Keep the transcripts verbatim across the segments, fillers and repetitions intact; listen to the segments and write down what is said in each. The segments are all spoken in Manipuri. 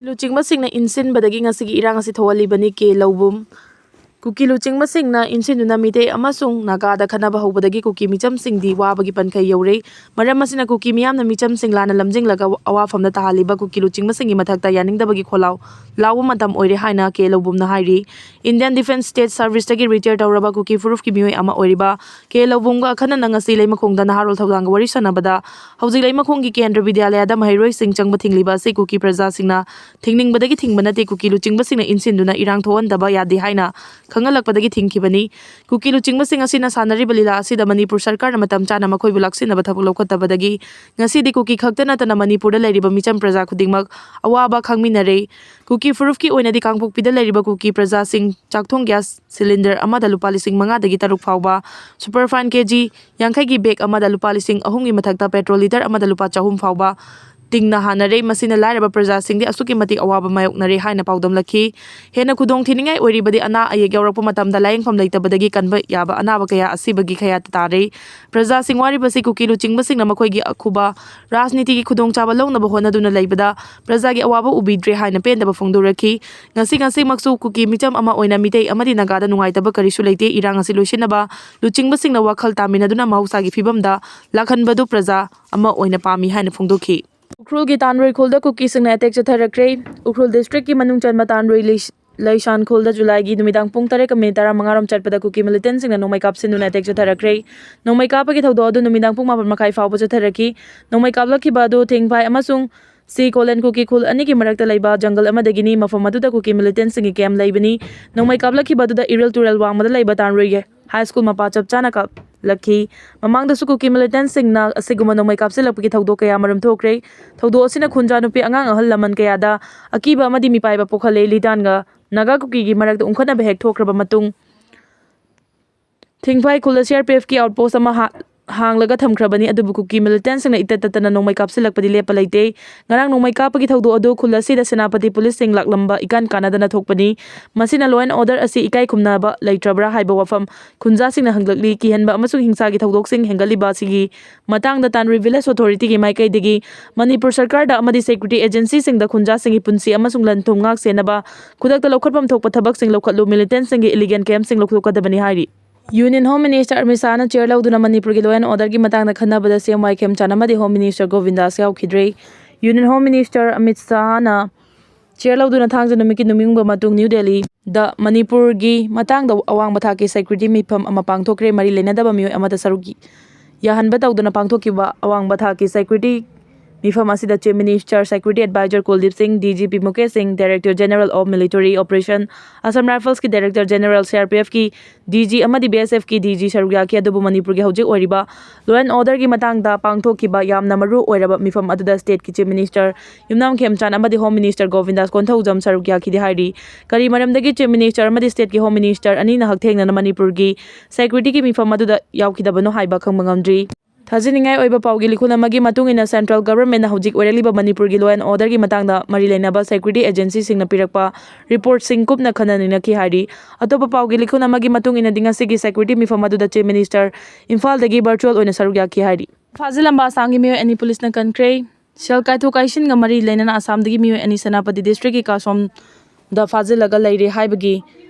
ꯂꯨꯆꯤꯡꯕꯁꯤꯡꯅ ꯏꯟꯁꯤꯟꯕꯗꯒꯤ ꯉꯁꯤꯒꯤ ꯏꯔꯥꯡ ꯑꯁꯤ ꯊꯣꯛꯍꯜꯂꯤꯕꯅꯤ꯫ ꯀꯦ ꯂꯧꯕꯨꯝ꯫ ꯀꯨꯀꯤ ꯂꯨꯆꯤꯡꯕꯁꯤꯡꯅ ꯏꯟꯁꯤꯟꯗꯨꯅ ꯃꯤꯇꯩ ꯑꯃꯁꯨꯡ ꯅꯥꯒꯥꯗ ꯈꯠꯅꯕ ꯍꯧꯕꯗꯒꯤ ꯀꯨꯀꯤ ꯃꯤꯆꯝꯁꯤꯡꯗꯤ ꯋꯥꯕꯒꯤ ꯄꯟꯈꯩ ꯌꯧꯔꯦ꯫ ꯃꯔꯝ ꯑꯁꯤꯅ ꯀꯨꯀꯤ ꯃꯤꯌꯥꯝꯅ ꯃꯤꯆꯝꯁꯤꯡ ꯂꯥꯟꯅ ꯂꯝꯖꯤꯡꯂꯒ ꯑꯋꯥꯐꯝꯗ ꯇꯥꯍꯜꯂꯤꯕ ꯀꯨꯀꯤ ꯂꯨꯆꯤꯡꯕꯁꯤꯡꯒꯤ ꯃꯊꯛꯇ ꯌꯥꯅꯤꯡꯗꯕꯒꯤ ꯈꯣꯜꯂꯥꯎ ꯂꯥꯎꯕ ꯃꯇꯝ ꯑꯣꯏꯔꯦ ꯍꯥꯏꯅ ꯀꯦ ꯂꯧꯕꯨꯝꯅ ꯍꯥꯏꯔꯤ꯫ Indian Defence State Serviceꯇꯒꯤ retire ꯇꯧꯔꯕ ꯀꯨꯀꯤ ꯐꯨꯔꯨꯞꯀꯤ ꯃꯤꯑꯣꯏ ꯑꯃ ꯑꯣꯏꯔꯤꯕ ꯀꯦ ꯂꯧꯕꯨꯝꯒ ꯑꯈꯟꯅꯅ ꯉꯁꯤ ꯂꯩꯃꯈꯣꯡꯗ ꯅꯍꯥꯔꯣꯜ ꯊꯧꯗꯥꯡꯒ ꯋꯥꯔꯤ ꯁꯥꯟꯅꯕꯗ, ꯍꯧꯖꯤꯛ ꯂꯩꯃꯈꯣꯡꯒꯤ ꯀꯦꯟꯗ꯭ꯔ ꯕꯤꯗ꯭ꯌꯥꯂꯌꯥꯗ ꯃꯍꯩꯔꯣꯏꯁꯤꯡ ꯆꯪꯕ ꯊꯤꯡꯂꯤꯕ ꯑꯁꯤ ꯀꯨꯀꯤ ꯄ꯭ꯔꯖꯥꯁꯤꯡꯅ ꯊꯤꯡꯅꯤꯡꯕꯗꯒꯤ ꯊꯤꯡꯕ ꯅꯠꯇꯦ, ꯀꯨꯀꯤ ꯂꯨꯆꯤꯡꯕꯁꯤꯡꯅ ꯏꯟꯁꯤꯟꯗꯨꯅ ꯏꯔꯥꯡ ꯊꯣꯛꯍꯟꯗꯕ ꯌꯥꯗꯦ ꯍꯥꯏꯅ ꯈꯪꯍꯜꯂꯛꯄꯗꯒꯤ ꯊꯤꯡꯈꯤꯕꯅꯤ꯫ ꯀꯨꯀꯤ ꯂꯨꯆꯤꯡꯕꯁꯤꯡ ꯑꯁꯤꯅ ꯁꯥꯟꯅꯔꯤꯕ ꯂꯤꯂꯥ ꯑꯁꯤꯗ ꯃꯅꯤꯄꯨꯔ ꯁꯔꯀꯥꯔꯅ ꯃꯇꯝ ꯆꯥꯅ ꯃꯈꯣꯏꯕꯨ ꯂꯥꯛꯁꯤꯟꯅꯕ ꯊꯕꯛ ꯂꯧꯈꯠꯇꯕꯗꯒꯤ ꯉꯁꯤꯗꯤ ꯀꯨꯀꯤ ꯈꯛꯇ ꯅꯠꯇꯅ ꯃꯅꯤꯄꯨꯔꯗ ꯂꯩꯔꯤꯕ ꯃꯤꯆꯝ ꯄ꯭ꯔꯖꯥ ꯈꯨꯗꯤꯡꯃꯛ ꯑꯋꯥꯕ ꯈꯪꯃꯤꯟꯅꯔꯦ꯫ ꯀꯨꯀꯤ ꯐꯨꯔꯨꯞꯀꯤ ꯑꯣꯏꯅꯗꯤ ꯀꯥꯡꯄꯣꯛꯄꯤꯗ ꯂꯩꯔꯤꯕ ꯀꯨꯀꯤ ꯄ꯭ꯔꯖꯥꯁꯤꯡ ꯆꯥꯛꯊꯣꯡ gas cylinder ꯑꯃꯗ ꯂꯨꯄꯥ ꯂꯤꯁꯤꯡ ꯃꯉꯥꯗꯒꯤ ꯇꯔꯨꯛ ꯐꯥꯎꯕ, superfine KG ꯌꯥꯡꯈꯩꯒꯤ bag ꯑꯃꯗ ꯂꯨꯄꯥ ꯂꯤꯁꯤꯡ ꯑꯍꯨꯝꯒꯤ ꯃꯊꯛꯇ, petrol litre ꯑꯃꯗ ꯂꯨꯄꯥ ꯆꯍꯨꯝ ꯐꯥꯎꯕ ꯇꯤꯡꯅ ꯍꯥꯟꯅꯔꯦ꯫ ꯃꯁꯤꯅ ꯂꯥꯏꯔꯕ ꯄ꯭ꯔꯖꯥꯁꯤꯡꯗꯤ ꯑꯁꯨꯛꯀꯤ ꯃꯇꯤꯛ ꯑꯋꯥꯕ ꯃꯥꯌꯣꯛꯅꯔꯦ ꯍꯥꯏꯅ ꯄꯥꯎꯗꯝꯂꯛꯈꯤ꯫ ꯍꯦꯟꯅ ꯈꯨꯗꯣꯡ ꯊꯤꯅꯤꯡꯉꯥꯏ ꯑꯣꯏꯔꯤꯕꯗꯤ ꯑꯅꯥ ꯑꯌꯦꯛ ꯌꯥꯎꯔꯛꯄ ꯃꯇꯝꯗ ꯂꯥꯌꯦꯡꯐꯝ ꯂꯩꯇꯕꯗꯒꯤ ꯀꯟꯕ ꯌꯥꯕ ꯑꯅꯥꯕ ꯀꯌꯥ ꯑꯁꯤꯕꯒꯤ ꯀꯌꯥ ꯇꯥꯔꯦ꯫ ꯄ꯭ꯔꯖꯥꯁꯤꯡ ꯋꯥꯔꯤꯕꯁꯤ ꯀꯨꯀꯤ ꯂꯨꯆꯤꯡꯕꯁꯤꯡꯅ ꯃꯈꯣꯏꯒꯤ ꯑꯈꯨꯕ ꯔꯥꯖꯅꯤꯇꯤꯒꯤ ꯈꯨꯗꯣꯡꯆꯥꯕ ꯂꯧꯅꯕ ꯍꯣꯠꯅꯗꯨꯅ ꯂꯩꯕꯗ ꯄ꯭ꯔꯖꯥꯒꯤ ꯑꯋꯥꯕ ꯎꯕꯤꯗ꯭ꯔꯦ ꯍꯥꯏꯅ ꯄꯦꯟꯗꯕ ꯐꯣꯡꯗꯣꯔꯛꯈꯤ꯫ ꯉꯁꯤ ꯉꯁꯤꯃꯛꯁꯨ ꯀꯨꯀꯤ ꯃꯤꯆꯝ ꯑꯃ ꯑꯣꯏꯅ ꯃꯤꯇꯩ ꯑꯃꯗꯤ ꯅꯥꯒꯥꯗ ꯅꯨꯡꯉꯥꯏꯇꯕ ꯀꯔꯤꯁꯨ ꯂꯩꯇꯦ꯫ ꯏꯔꯥꯡ ꯑꯁꯤ ꯂꯣꯏꯁꯤꯟꯅꯕ ꯂꯨꯆꯤꯡꯕꯁꯤꯡꯅ ꯋꯥꯈꯜ ꯇꯥꯃꯤꯟꯅꯗꯨꯅ ꯃꯍꯧꯁꯥꯒꯤ ꯐꯤꯕꯝꯗ ꯂꯥꯛꯍꯟꯕꯗꯨ ꯄ꯭ꯔꯖꯥ ꯑꯃ ꯑꯣꯏꯅ ꯄꯥꯝꯃꯤ ꯍꯥꯏꯅ ꯐꯣꯡꯗꯣꯛꯈꯤ꯫ ꯎꯈ꯭ꯔꯨꯜꯒꯤ ꯇꯥꯟꯔꯣꯏ ꯈꯨꯜꯗ ꯀꯨꯀꯤꯁꯤꯡꯅ attack ꯆꯠꯊꯔꯛꯈ꯭ꯔꯦ꯫ ꯎꯈ꯭ꯔꯨꯜ districtꯀꯤ ꯃꯅꯨꯡ ꯆꯟꯕ ꯇꯥꯟꯔꯣꯏ ꯂꯩꯁ-, ꯂꯩꯁꯥꯟ ꯈꯨꯜꯗ ꯖꯨꯂꯥꯏꯒꯤ ꯅꯨꯃꯤꯗꯥꯡ ꯄꯨꯡ ꯇꯔꯦꯠꯀ minute ꯇꯔꯥꯃꯉꯥꯔꯣꯝ ꯆꯠꯄꯗ ꯀꯨꯀꯤ militantꯁꯤꯡꯅ ꯅꯣꯡꯃꯩ ꯀꯥꯞꯁꯤꯟꯗꯨꯅ attack ꯆꯠꯊꯔꯛꯈ꯭ꯔꯦ꯫ ꯅꯣꯡꯃꯩ ꯀꯥꯞꯄꯒꯤ ꯊꯧꯗꯣꯛ ꯑꯗꯨ ꯅꯨꯃꯤꯗꯥꯡ ꯄꯨꯡ ꯃꯥꯄꯟ ꯃꯈꯥꯏ ꯐꯥꯎꯕ ꯆꯠꯊꯔꯛꯈꯤ꯫ ꯅꯣꯡꯃꯩ ꯀꯥꯞꯂꯛꯈꯤꯕ ꯑꯗꯨ ꯊꯦꯡꯐꯥꯏ ꯑꯃꯁꯨꯡ ꯁꯤ ꯀꯣꯂꯦꯟ ꯀꯨꯀꯤ ꯈꯨꯜ ꯑꯅꯤꯒꯤ ꯃꯔꯛꯇ ꯂꯩꯕ ꯖꯪꯒꯜ ꯑꯃꯗꯒꯤꯅꯤ꯫ ꯃꯐꯝ ꯑꯗꯨꯗ ꯀꯨꯀꯤ militantꯁꯤꯡꯒꯤ camp ꯂꯩꯕꯅꯤ꯫ ꯅꯣꯡꯃꯩ ꯀꯥꯞꯂꯛꯈꯤꯕ ꯑꯗꯨꯗ ꯏꯔꯤꯜ ꯇꯨꯔꯦꯜ ꯋꯥꯡꯃꯗ ꯂꯩꯕ ꯇꯥꯟꯔꯣꯏꯒꯤ high school ꯃꯄꯥ ꯆꯞ ꯆꯥꯅ ꯀꯥꯞꯂꯛꯈꯤ꯫ ꯃꯃꯥꯡꯗꯁꯨ ꯀꯨꯀꯤ militantꯁꯤꯡꯅ ꯑꯁꯤꯒꯨꯝꯕ ꯅꯣꯡꯃꯩ ꯀꯥꯞꯁꯤꯜꯂꯛꯄꯒꯤ ꯊꯧꯗꯣꯛ ꯀꯌꯥ ꯃꯔꯨꯝ ꯊꯣꯛꯈ꯭ꯔꯦ꯫ ꯊꯧꯗꯣꯛ ꯑꯁꯤꯅ ꯈꯨꯟꯖꯥ ꯅꯨꯄꯤ ꯑꯉꯥꯡ ꯑꯍꯜ ꯂꯃꯟ ꯀꯌꯥꯗ ꯑꯀꯤꯕ ꯑꯃꯗꯤ ꯃꯤꯄꯥꯏꯕ ꯄꯣꯛꯍꯜꯂꯦ꯫ ꯂꯤꯇꯥꯟꯒ ꯅꯥꯒꯥ ꯀꯨꯀꯤꯒꯤ ꯃꯔꯛꯇ ꯎꯪꯈꯠꯅꯕ ꯍꯦꯛ ꯊꯣꯛꯈ꯭ꯔꯕ ꯃꯇꯨꯡ, ꯊꯤꯡꯐꯥꯏ ꯈꯨꯜꯗ CRPFꯀꯤ outpost ꯑꯃ ꯍꯥ-, ꯍꯥꯡꯂꯒ ꯊꯝꯈ꯭ꯔꯕꯅꯤ꯫ ꯑꯗꯨꯕꯨ ꯀꯨꯀꯤ ꯃꯤꯂꯤꯇꯦꯟꯁꯤꯡꯅ ꯏꯇꯠ ꯇꯠꯇꯅ ꯅꯣꯡꯃꯩ ꯀꯥꯞꯁꯤꯜꯂꯛꯄꯗꯤ ꯂꯦꯞꯄ ꯂꯩꯇꯦ꯫ ꯉꯔꯥꯡ ꯅꯣꯡꯃꯩ ꯀꯥꯞꯄꯒꯤ ꯊꯧꯗꯣꯛ ꯑꯗꯨ ꯈꯨꯜ ꯑꯁꯤꯗ ꯁꯦꯅꯥꯄꯇꯤ ꯄꯨꯂꯤꯁꯁꯤꯡ ꯂꯥꯛꯂꯝꯕ ꯏꯀꯥꯟ ꯀꯥꯟꯅꯗꯅ ꯊꯣꯛꯄꯅꯤ꯫ ꯃꯁꯤꯅ law and order ꯑꯁꯤ ꯏꯀꯥꯏ ꯈꯨꯝꯅꯕ ꯂꯩꯇ꯭ꯔꯕ꯭ꯔꯥ ꯍꯥꯏꯕ ꯋꯥꯐꯝ ꯈꯨꯟꯖꯥꯁꯤꯡꯅ ꯍꯪꯂꯛꯂꯤ꯫ ꯀꯤꯍꯟꯕ ꯑꯃꯁꯨꯡ ꯍꯤꯡꯁꯥꯒꯤ ꯊꯧꯗꯣꯛꯁꯤꯡ ꯍꯦꯟꯒꯠꯂꯤꯕ ꯑꯁꯤꯒꯤ ꯃꯇꯥꯡꯗ ꯇꯥꯟꯔꯤ ꯚꯤꯂꯦꯖ ꯑꯣꯊꯣꯔꯤꯇꯤꯒꯤ ꯃꯥꯏꯀꯩꯗꯒꯤ ꯃꯅꯤꯄꯨꯔ ꯁꯔꯀꯥꯔꯗ ꯑꯃꯗꯤ ꯁꯦꯀ꯭ꯌꯨꯔꯤꯇꯤ ꯑꯦꯖꯦꯟꯁꯤꯁꯤꯡꯗ ꯈꯨꯟꯖꯥꯁꯤꯡꯒꯤ ꯄꯨꯟꯁꯤ ꯑꯃꯁꯨꯡ ꯂꯟ ꯊꯨꯝ ꯉꯥꯛ ꯁꯦꯟꯅꯕ ꯈꯨꯗꯛꯇ ꯂꯧꯈꯠꯐꯝ ꯊꯣꯛꯄ ꯊꯕꯛꯁꯤꯡ ꯂꯧꯈꯠꯂꯨ, ꯃꯤꯂꯤꯇꯦꯟꯁꯤꯡꯒꯤ ꯏꯂꯤꯒꯦꯟ ꯀꯦꯝꯞꯁꯤꯡ ꯂꯧꯊꯣꯛꯀꯗꯕꯅꯤ ꯍꯥꯏꯔꯤ꯫ ꯌꯨꯅꯤꯌꯟ ꯍꯣꯝ ꯃꯤꯅꯤꯁꯇꯔ ꯑꯃꯤꯠ ꯁꯥꯍꯅ ꯆꯤꯌꯔ ꯂꯧꯗꯨꯅ ꯃꯅꯤꯄꯨꯔꯒꯤ law and order ꯒꯤ ꯃꯇꯥꯡꯗ ꯈꯟꯅꯕꯗ ꯁꯤ ꯑꯦꯝ ꯋꯥꯏ ꯈꯦꯝꯆꯥꯟ ꯑꯃꯗꯤ ꯍꯣꯝ ꯃꯤꯅꯤꯁꯇꯔ ꯒꯣꯕꯤꯟꯗꯥꯁ ꯌꯥꯎꯈꯤꯗ꯭ꯔꯦ꯫ ꯌꯨꯅꯤꯌꯟ ꯍꯣꯝ ꯃꯤꯅꯤꯁꯇꯔ ꯑꯃꯤꯠ ꯁꯥꯍꯅ ꯆꯤꯌꯔ ꯂꯧꯗꯨꯅ ꯊꯥꯡꯖ ꯅꯨꯃꯤꯠꯀꯤ ꯅꯨꯃꯤꯠꯌꯨꯡꯕ ꯃꯇꯨꯡ ꯅ꯭ꯌꯨ ꯗꯦꯜꯂꯤꯗ ꯃꯅꯤꯄꯨꯔꯒꯤ ꯃꯇꯥꯡꯗ ꯑꯋꯥꯡꯕ ꯊꯥꯛꯀꯤ ꯁꯦꯀ꯭ꯌꯨꯔꯤꯇꯤ ꯃꯤꯐꯝ ꯑꯃ ꯄꯥꯡꯊꯣꯛꯈ꯭ꯔꯦ꯫ ꯃꯔꯤ ꯂꯩꯅꯗꯕ ꯃꯤꯑꯣꯏ ꯑꯃꯗ ꯁꯔꯨꯛ ꯌꯥꯍꯟꯕ ꯇꯧꯗꯨꯅ ꯄꯥꯡꯊꯣꯛꯈꯤꯕ ꯑꯋꯥꯡꯕ ꯊꯥꯛꯀꯤ ꯁꯦꯀ꯭ꯌꯨꯔꯤꯇꯤ ꯃꯤꯐꯝ ꯑꯁꯤꯗ Chief Minister, Security Advisor ꯀꯨꯜꯗꯤꯞ ꯁꯤꯡ, D G P ꯃꯨꯀꯦꯁ ꯁꯤꯡ, Director General of Military Operation, Assam Rifles ꯀꯤ Director General, C R P F ꯀꯤ D G ꯑꯃꯗꯤ B S F ꯀꯤ D G ꯁꯔꯨꯛ ꯌꯥꯈꯤ꯫ ꯑꯗꯨꯕꯨ ꯃꯅꯤꯄꯨꯔꯒꯤ ꯍꯧꯖꯤꯛ ꯑꯣꯏꯔꯤꯕ law and order ꯒꯤ ꯃꯇꯥꯡꯗ ꯄꯥꯡꯊꯣꯛꯈꯤꯕ ꯌꯥꯝꯅ ꯃꯔꯨ ꯑꯣꯏꯔꯕ ꯃꯤꯐꯝ ꯑꯗꯨꯗ state ꯀꯤ Chief Minister ꯌꯨꯝꯅꯥꯝ ꯈꯦꯝꯆꯥꯟ ꯑꯃꯗꯤ Home Minister ꯒꯣꯕꯤꯟꯗꯥꯁ ꯀꯣꯟꯊꯧꯖꯝ ꯁꯔꯨꯛ ꯌꯥꯈꯤꯗꯦ ꯍꯥꯏꯔꯤ꯫ ꯀꯔꯤ ꯃꯔꯝꯗꯒꯤ Chief Minister ꯑꯃꯗꯤ state ꯀꯤ Home Minister ꯑꯅꯤꯅ ꯍꯛꯊꯦꯡꯅꯅ ꯃꯅꯤꯄꯨꯔꯒꯤ security ꯒꯤ ꯃꯤꯐꯝ ꯑꯗꯨꯗ ꯌꯥꯎꯈꯤꯗꯕꯅꯣ ꯍꯥꯏꯕ ꯈꯪꯕ ꯉꯝꯗ꯭ꯔꯤ꯫ ꯊꯥꯖꯅꯤꯡꯉꯥꯏ ꯑꯣꯏꯕ ꯄꯥꯎꯒꯤ ꯂꯤꯈꯨꯜ ꯑꯃꯒꯤ ꯃꯇꯨꯡ ꯏꯟꯅ, central government ꯅ ꯍꯧꯖꯤꯛ ꯑꯣꯏꯔꯛꯂꯤꯕ ꯃꯅꯤꯄꯨꯔꯒꯤ law and order ꯒꯤ ꯃꯇꯥꯡꯗ ꯃꯔꯤ ꯂꯩꯅꯕ security agency ꯁꯤꯡꯅ ꯄꯤꯔꯛꯄ report ꯁꯤꯡ ꯀꯨꯞꯅ ꯈꯟꯅ ꯅꯩꯅꯈꯤ ꯍꯥꯏꯔꯤ꯫ ꯑꯇꯣꯞꯄ ꯄꯥꯎꯒꯤ ꯂꯤꯈꯨꯜ ꯑꯃꯒꯤ ꯃꯇꯨꯡ ꯏꯟꯅꯗꯤ, ꯉꯁꯤꯒꯤ security ꯃꯤꯐꯝ ꯑꯗꯨꯗ Chief Minister ꯏꯝꯐꯥꯜꯗꯒꯤ virtual ꯑꯣꯏꯅ ꯁꯔꯨꯛ ꯌꯥꯈꯤ ꯍꯥꯏꯔꯤ꯫ ꯐꯥꯖꯤꯜꯂꯝꯕ ꯑꯁꯥꯝꯒꯤ ꯃꯤꯑꯣꯏ ꯑꯅꯤ ꯄꯨꯂꯤꯁꯅ ꯀꯟꯈ꯭ꯔꯦ꯫ ꯁꯦꯜ ꯀꯥꯏꯊꯣꯛ ꯀꯥꯏꯁꯤꯟꯒ ꯃꯔꯤ ꯂꯩꯅꯅ ꯑꯁꯥꯝꯗꯒꯤ ꯃꯤꯑꯣꯏ ꯑꯅꯤ ꯁꯦꯅꯥꯄꯇꯤ district ꯀꯤ ꯀꯥꯁꯣꯝꯗ ꯐꯥꯖꯤꯜꯂꯒ ꯂꯩꯔꯦ ꯍꯥꯏꯕꯒꯤ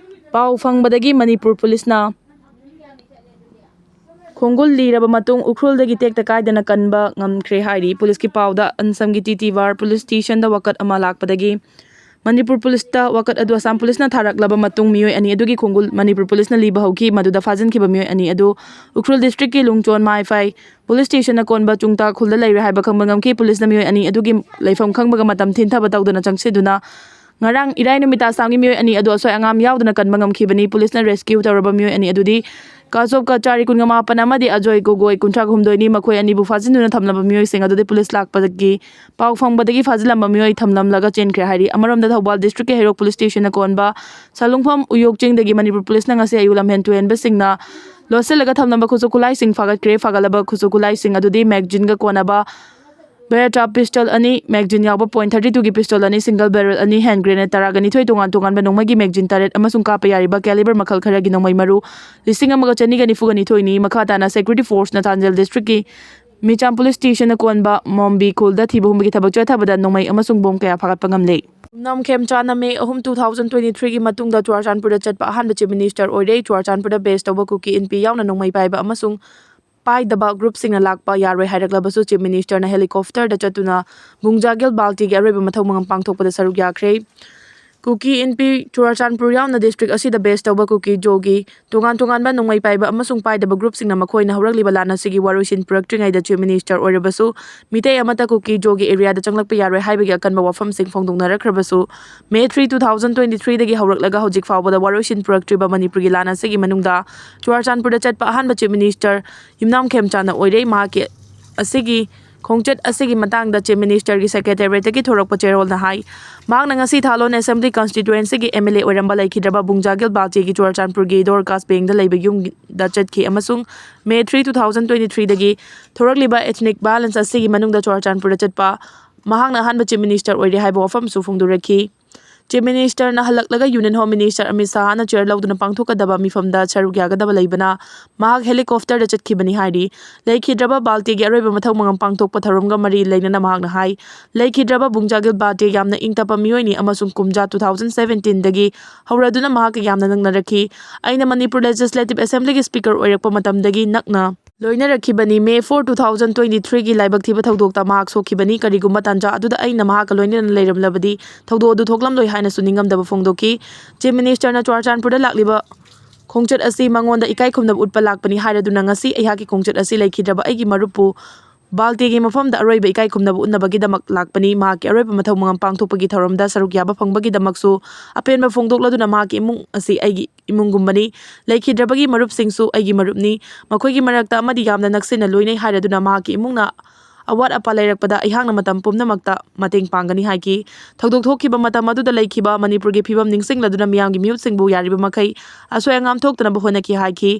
ꯄꯥꯎ ꯐꯪꯕꯗꯒꯤ ꯃꯅꯤꯄꯨꯔ ꯄꯨꯂꯤꯁꯅ ꯈꯣꯡꯒꯨꯜ ꯂꯤꯔꯕ ꯃꯇꯨꯡ ꯎꯈ꯭ꯔꯨꯜꯗꯒꯤ ꯇꯦꯛꯇ ꯀꯥꯏꯗꯅ ꯀꯟꯕ ꯉꯝꯈ꯭ꯔꯦ ꯍꯥꯏꯔꯤ꯫ ꯄꯨꯂꯤꯁꯀꯤ ꯄꯥꯎꯗ ꯑꯟꯁꯝꯒꯤ ꯇꯤ ꯇꯤ ꯋꯥꯔ ꯄꯨꯂꯤꯁ ꯁ꯭ꯇꯦꯁꯟꯗ ꯋꯥꯀꯠ ꯑꯃ ꯂꯥꯛꯄꯗꯒꯤ ꯃꯅꯤꯄꯨꯔ ꯄꯨꯂꯤꯁꯇ ꯋꯥꯀꯠ ꯑꯗꯨ ꯑꯁꯥꯝ ꯄꯨꯂꯤꯁꯅ ꯊꯥꯔꯛꯂꯕ ꯃꯇꯨꯡ ꯃꯤꯑꯣꯏ ꯑꯅꯤ ꯑꯗꯨꯒꯤ ꯈꯣꯡꯒꯨꯜ ꯃꯅꯤꯄꯨꯔ ꯄꯨꯂꯤꯁꯅ ꯂꯤꯕ ꯍꯧꯈꯤ꯫ ꯃꯗꯨꯗ ꯐꯥꯖꯤꯟꯈꯤꯕ ꯃꯤꯑꯣꯏ ꯑꯅꯤ ꯑꯗꯨ ꯎꯈ꯭ꯔꯨꯜ district ꯀꯤ ꯂꯨꯡꯆꯣꯟ ꯃꯥꯏꯐꯥꯏ ꯄꯨꯂꯤꯁ ꯁ꯭ꯇꯦꯁꯟꯅ ꯀꯣꯟꯕ ꯆꯨꯡꯇꯥ ꯈꯨꯜꯗ ꯂꯩꯔꯦ ꯍꯥꯏꯕ ꯈꯪꯕ ꯉꯝꯈꯤ꯫ ꯄꯨꯂꯤꯁꯅ ꯃꯤꯑꯣꯏ ꯑꯅꯤ ꯑꯗꯨꯒꯤ ꯂꯩꯐꯝ ꯈꯪꯕꯒ ꯃꯇꯝ ꯊꯤꯟꯊꯕ ꯇꯧꯗꯅ ꯆꯪꯁꯤꯟꯗꯨꯅ ꯉꯔꯥꯡ ꯏꯔꯥꯏ ꯅꯨꯃꯤꯠꯇ ꯑꯁꯥꯝꯒꯤ ꯃꯤꯑꯣꯏ ꯑꯅꯤ ꯑꯗꯨ ꯑꯁꯣꯏ ꯑꯉꯥꯝ ꯌꯥꯎꯗꯅ ꯀꯟꯕ ꯉꯝꯈꯤꯕꯅꯤ꯫ ꯄꯨꯂꯤꯁꯅ rescue ꯇꯧꯔꯕ ꯃꯤꯑꯣꯏ ꯑꯅꯤ ꯑꯗꯨꯗꯤ ꯀꯥꯖꯣꯞꯀ ꯆꯥꯔꯤ ꯀꯨꯟꯒ ꯃꯥꯄꯟ ꯑꯃꯗꯤ ꯑꯖꯣꯏ ꯒꯣꯒꯣꯏ ꯀꯨꯟꯊ꯭ꯔꯥ ꯍꯨꯝꯗꯣꯏꯅꯤ꯫ ꯃꯈꯣꯏ ꯑꯅꯤꯕꯨ ꯐꯥꯖꯤꯟꯗꯨꯅ ꯊꯝꯂꯕ ꯃꯤꯑꯣꯏꯁꯤꯡ ꯑꯗꯨꯗꯤ ꯄꯨꯂꯤꯁ ꯂꯥꯛꯄꯗꯒꯤ ꯄꯥꯎ ꯐꯪꯕꯗꯒꯤ ꯐꯥꯖꯤꯜꯂꯝꯕ ꯃꯤꯑꯣꯏ ꯊꯝꯂꯝꯂꯒ ꯆꯦꯟꯈ꯭ꯔꯦ ꯍꯥꯏꯔꯤ꯫ ꯑꯃꯔꯣꯝꯗ ꯊꯧꯕꯥꯜ district ꯀꯤ ꯍꯩꯔꯣꯛ ꯄꯨꯂꯤꯁ ꯁ꯭ꯇꯦꯁꯟꯅ ꯀꯣꯟꯕ ꯁꯂꯨꯡꯐꯝ ꯎꯌꯣꯛ ꯆꯤꯡꯗꯒꯤ ꯃꯅꯤꯄꯨꯔ ꯄꯨꯂꯤꯁꯅ ꯉꯁꯤ ꯑꯌꯨꯛ ꯂꯝꯍꯦꯟ ꯇꯨꯍꯦꯟꯕꯁꯤꯡꯅ ꯂꯣꯠꯁꯤꯜꯂꯒ ꯊꯝꯂꯝꯕ ꯈꯨꯠꯁꯨ ꯈꯨꯠꯂꯥꯏꯁꯤꯡ ꯐꯥꯒꯠꯈ꯭ꯔꯦ꯫ ꯐꯥꯒꯠꯂꯕ ꯈꯨꯠꯁꯨ ꯈꯨꯠꯂꯥꯏꯁꯤꯡ ꯑꯗꯨꯗꯤ magazine ꯒ ꯀꯣꯟꯅꯕ barrel ꯇꯔꯥ pistol ꯑꯅꯤ, magazine ꯌꯥꯎꯕ point thirty two ꯒꯤ pistol ꯑꯅꯤ, single barrel ꯑꯅꯤ, hand grenade ꯇꯔꯥꯒ ꯅꯤꯊꯣꯏ, ꯇꯣꯉꯥꯟ ꯇꯣꯉꯥꯟꯕ ꯅꯣꯡꯃꯩꯒꯤ magazine ꯇꯔꯦꯠ ꯑꯃꯁꯨꯡ ꯀꯥꯞꯄ ꯌꯥꯔꯤꯕ caliber ꯃꯈꯜ ꯈꯔꯒꯤ ꯅꯣꯡꯃꯩ ꯃꯔꯨ ꯂꯤꯁꯤꯡ ꯑꯃꯒ ꯆꯅꯤꯒ ꯅꯤꯐꯨꯒ ꯅꯤꯊꯣꯏꯅꯤ꯫ ꯃꯈꯥ ꯇꯥꯅ security force ꯅ ꯆꯥꯟꯗꯦꯜ district ꯀꯤ ꯃꯤꯆꯝ police station ꯅ ꯀꯣꯟꯕ ꯃꯣꯝꯕꯤ ꯈꯨꯜꯗ ꯊꯤꯕ ꯍꯨꯝꯕꯒꯤ ꯊꯕꯛ ꯆꯠꯊꯕꯗ ꯅꯣꯡꯃꯩ ꯑꯃꯁꯨꯡ bomb ꯀꯌꯥ ꯐꯥꯒꯠꯄ ꯉꯝꯂꯦ꯫ ꯌꯨꯝꯅꯥꯝ ꯈꯦꯝꯆꯥꯟꯅ May ꯑꯍꯨꯝ, two thousand twenty three ꯒꯤ ꯃꯇꯨꯡꯗ ꯆꯨꯔꯥꯆꯥꯟꯄꯨꯔꯗ ꯆꯠꯄ ꯑꯍꯥꯟꯕ Chief Minister ꯑꯣꯏꯔꯦ꯫ ꯆꯨꯔꯥꯆꯥꯟꯄꯨꯔꯗ base ꯇꯧꯕ ꯀꯨꯀꯤ ꯏꯟꯄꯤ ꯌꯥꯎꯅ ꯅꯣꯡꯃꯩ ꯄꯥꯏꯕ ꯑꯃꯁꯨꯡ ꯄꯥꯏꯗꯕ group ꯁꯤꯡꯅ ꯂꯥꯛꯄ ꯌꯥꯔꯣꯏ ꯍꯥꯏꯔꯛꯂꯕꯁꯨ Chief Minister ꯅ helicopter ꯗ ꯆꯠꯇꯨꯅ ꯕꯨꯡꯖꯥꯒꯤꯜ ꯕꯥꯜꯇꯤꯒꯤ ꯑꯔꯣꯏꯕ ꯃꯊꯧ ꯃꯉꯝ ꯄꯥꯡꯊꯣꯛꯄꯗ ꯁꯔꯨꯛ ꯌꯥꯈ꯭ꯔꯦ꯫ ꯀꯨꯀꯤ ꯏꯟꯄꯤ ꯆꯨꯔꯥꯆꯥꯟꯄꯨꯔ ꯌꯥꯎꯅ district ꯑꯁꯤꯗ base ꯇꯧꯕ ꯀꯨꯀꯤ ꯖꯣꯒꯤ ꯇꯣꯉꯥꯟ ꯇꯣꯉꯥꯟꯕ ꯅꯣꯡꯃꯩ ꯄꯥꯏꯕ ꯑꯃꯁꯨꯡ ꯄꯥꯏꯗꯕ group ꯁꯤꯡꯅ ꯃꯈꯣꯏꯅ ꯍꯧꯔꯛꯂꯤꯕ ꯂꯥꯟ ꯑꯁꯤꯒꯤ ꯋꯥꯔꯣꯏꯁꯤꯟ ꯄꯨꯔꯛꯇ꯭ꯔꯤꯉꯩꯗ Chief Minister ꯑꯣꯏꯔꯕꯁꯨ ꯃꯤꯇꯩ ꯑꯃꯠꯇ ꯀꯨꯀꯤ ꯖꯣꯒꯤ area ꯗ ꯆꯪꯂꯛꯄ ꯌꯥꯔꯣꯏ ꯍꯥꯏꯕꯒꯤ ꯑꯀꯟꯕ ꯋꯥꯐꯝꯁꯤꯡ ꯐꯣꯡꯗꯣꯛꯅꯔꯛꯈ꯭ꯔꯕꯁꯨ, May three, two thousand twenty three ꯗꯒꯤ ꯍꯧꯔꯛꯂꯒ ꯍꯧꯖꯤꯛ ꯐꯥꯎꯕꯗ ꯋꯥꯔꯣꯏꯁꯤꯟ ꯄꯨꯔꯛꯇ꯭ꯔꯤꯕ ꯃꯅꯤꯄꯨꯔꯒꯤ ꯂꯥꯟ ꯑꯁꯤꯒꯤ ꯃꯅꯨꯡꯗ ꯆꯨꯔꯥꯆꯥꯟꯄꯨꯔꯗ ꯆꯠꯄ ꯑꯍꯥꯟꯕ Chief Minister ꯌꯨꯝꯅꯥꯝ ꯈꯦꯝꯆꯥꯟꯅ ꯑꯣꯏꯔꯦ꯫ ꯃꯍꯥꯛꯀꯤ ꯑꯁꯤꯒꯤ ꯈꯣꯡꯆꯠ ꯑꯁꯤꯒꯤ ꯃꯇꯥꯡꯗ Chief Minister ꯒꯤ secretariat ꯇꯒꯤ ꯊꯣꯔꯛꯄ ꯆꯦꯔꯣꯜꯅ ꯍꯥꯏ꯫ ꯃꯍꯥꯛꯅ ꯉꯁꯤ ꯊꯥꯂꯣꯟ Assembly Constituency ꯒꯤ M L A ꯑꯣꯏꯔꯝꯕ ꯂꯩꯈꯤꯗ꯭ꯔꯕ ꯕꯨꯡꯖꯥꯒꯤꯜ ꯕꯥꯜꯇꯤꯒꯤ ꯆꯨꯔꯥꯆꯥꯟꯄꯨꯔꯒꯤ ꯗꯣꯔꯀꯥꯁ ꯕꯦꯡꯗ ꯂꯩꯕ ꯌꯨꯝꯗ ꯆꯠꯈꯤ ꯑꯃꯁꯨꯡ May three, two thousand twenty three ꯗꯒꯤ ꯊꯣꯔꯛꯂꯤꯕ ethnic violence ꯑꯁꯤꯒꯤ ꯃꯅꯨꯡꯗ ꯆꯨꯔꯥꯆꯥꯟꯄꯨꯔꯗ ꯆꯠꯄ ꯃꯍꯥꯛꯅ ꯑꯍꯥꯟꯕ Chief Minister ꯑꯣꯏꯔꯦ ꯍꯥꯏꯕ ꯋꯥꯐꯝꯁꯨ ꯐꯣꯡꯗꯣꯔꯛꯈꯤ꯫ Chief Minister ꯅ ꯍꯜꯂꯛꯂꯒ Union Home Minister Amit ꯁꯥꯍꯅ chair ꯂꯧꯗꯨꯅ ꯄꯥꯡꯊꯣꯛꯀꯗꯕ ꯃꯤꯐꯝꯗ ꯁꯔꯨꯛ ꯌꯥꯒꯗꯕ ꯂꯩꯕꯅ ꯃꯍꯥꯛ helicopter ꯗ ꯆꯠꯈꯤꯕꯅꯤ ꯍꯥꯏꯔꯤ꯫ ꯂꯩꯈꯤꯗ꯭ꯔꯕ ꯕꯥꯜꯇꯤꯒꯤ ꯑꯔꯣꯏꯕ ꯃꯊꯧ ꯃꯉꯝ ꯄꯥꯡꯊꯣꯛꯄ ꯊꯧꯔꯝꯒ ꯃꯔꯤ ꯂꯩꯅꯅ ꯃꯍꯥꯛꯅ ꯍꯥꯏ, ꯂꯩꯈꯤꯗ꯭ꯔꯕ ꯕꯨꯡꯖꯥꯒꯤꯜ ꯕꯥꯜꯇꯤ ꯌꯥꯝꯅ ꯏꯪ ꯇꯞꯄ ꯃꯤꯑꯣꯏꯅꯤ ꯑꯃꯁꯨꯡ ꯀꯨꯝꯖꯥ two thousand seventeen ꯗꯒꯤ ꯍꯧꯔꯗꯨꯅ ꯃꯍꯥꯛꯀ ꯌꯥꯝꯅ ꯅꯛꯅꯔꯛꯈꯤ꯫ ꯑꯩꯅ ꯃꯅꯤꯄꯨꯔ Legislative Assembly ꯒꯤ Speaker ꯑꯣꯏꯔꯛꯄ ꯃꯇꯝꯗꯒꯤ ꯅꯛꯅ ꯂꯣꯏꯅꯔꯛꯈꯤꯕꯅꯤ꯫ May four, two thousand twenty three ꯒꯤ ꯂꯥꯏꯕꯛ ꯊꯤꯕ ꯊꯧꯗꯣꯛꯇ ꯃꯍꯥꯛ ꯁꯣꯛꯈꯤꯕꯅꯤ꯫ ꯀꯔꯤꯒꯨꯝꯕ ꯇꯥꯟꯖꯥ ꯑꯗꯨꯗ ꯑꯩꯅ ꯃꯍꯥꯛꯀ ꯂꯣꯏꯅꯅ ꯂꯩꯔꯝꯂꯕꯗꯤ ꯊꯧꯗꯣꯛ ꯑꯗꯨ ꯊꯣꯛꯂꯝꯂꯣꯏ ꯍꯥꯏꯅꯁꯨ ꯅꯤꯡꯉꯝꯗꯕ ꯐꯣꯡꯗꯣꯛꯈꯤ꯫ Chief Minister ꯅ ꯆꯨꯔꯥꯆꯥꯟꯄꯨꯔꯗ ꯂꯥꯛꯂꯤꯕ ꯈꯣꯡꯆꯠ ꯑꯁꯤ ꯃꯉꯣꯟꯗ ꯏꯀꯥꯏ ꯈꯨꯝꯅꯕ ꯎꯠꯄ ꯂꯥꯛꯄꯅꯤ ꯍꯥꯏꯔꯗꯨꯅ ꯉꯁꯤ ꯑꯩꯍꯥꯛꯀꯤ ꯈꯣꯡꯆꯠ ꯑꯁꯤ ꯂꯩꯈꯤꯗ꯭ꯔꯕ ꯑꯩꯒꯤ ꯃꯔꯨꯞꯄꯨ ꯕꯥꯜꯇꯤꯒꯤ ꯃꯐꯝꯗ ꯑꯔꯣꯏꯕ ꯏꯀꯥꯏ ꯈꯨꯝꯅꯕ ꯎꯠꯅꯕꯒꯤꯗꯃꯛ ꯂꯥꯛꯄꯅꯤ꯫ ꯃꯍꯥꯛꯀꯤ ꯑꯔꯣꯏꯕ ꯃꯊꯧ ꯃꯉꯝ ꯄꯥꯡꯊꯣꯛꯄꯒꯤ ꯊꯧꯔꯝꯗ ꯁꯔꯨꯛ ꯌꯥꯕ ꯐꯪꯕꯒꯤꯗꯃꯛꯁꯨ ꯑꯄꯦꯟꯕ ꯐꯣꯡꯗꯣꯛꯂꯗꯨꯅ ꯃꯍꯥꯛꯀꯤ ꯏꯃꯨꯡ ꯑꯁꯤ ꯑꯩꯒꯤ ꯏꯃꯨꯡꯒꯨꯝꯕꯅꯤ꯫ ꯂꯩꯈꯤꯗ꯭ꯔꯕꯒꯤ ꯃꯔꯨꯞꯁꯤꯡꯁꯨ ꯑꯩꯒꯤ ꯃꯔꯨꯞꯅꯤ꯫ ꯃꯈꯣꯏꯒꯤ ꯃꯔꯛꯇ ꯑꯃꯗꯤ ꯌꯥꯝꯅ ꯅꯛꯁꯤꯟꯅ ꯂꯣꯏꯅꯩ ꯍꯥꯏꯔꯗꯨꯅ ꯃꯍꯥꯛꯀꯤ ꯏꯃꯨꯡꯅ ꯑꯋꯥꯠ ꯑꯄꯥ ꯂꯩꯔꯛꯄꯗ ꯑꯩꯍꯥꯛꯅ ꯃꯇꯝ ꯄꯨꯝꯅꯃꯛꯇ ꯃꯇꯦꯡ ꯄꯥꯡꯒꯅꯤ ꯍꯥꯏꯈꯤ꯫ ꯊꯧꯗꯣꯛ ꯊꯣꯛꯈꯤꯕ ꯃꯇꯝ ꯑꯗꯨꯗ ꯂꯩꯈꯤꯕ ꯃꯅꯤꯄꯨꯔꯒꯤ ꯐꯤꯕꯝ ꯅꯤꯡꯁꯤꯡꯂꯗꯨꯅ ꯃꯤꯌꯥꯝꯒꯤ ꯃꯤꯍꯨꯠꯁꯤꯡꯕꯨ ꯌꯥꯔꯤꯕ ꯃꯈꯩ ꯑꯁꯣꯏ ꯑꯉꯥꯝ ꯊꯣꯛꯇꯅꯕ ꯍꯣꯠꯅꯈꯤ ꯍꯥꯏꯈꯤ꯫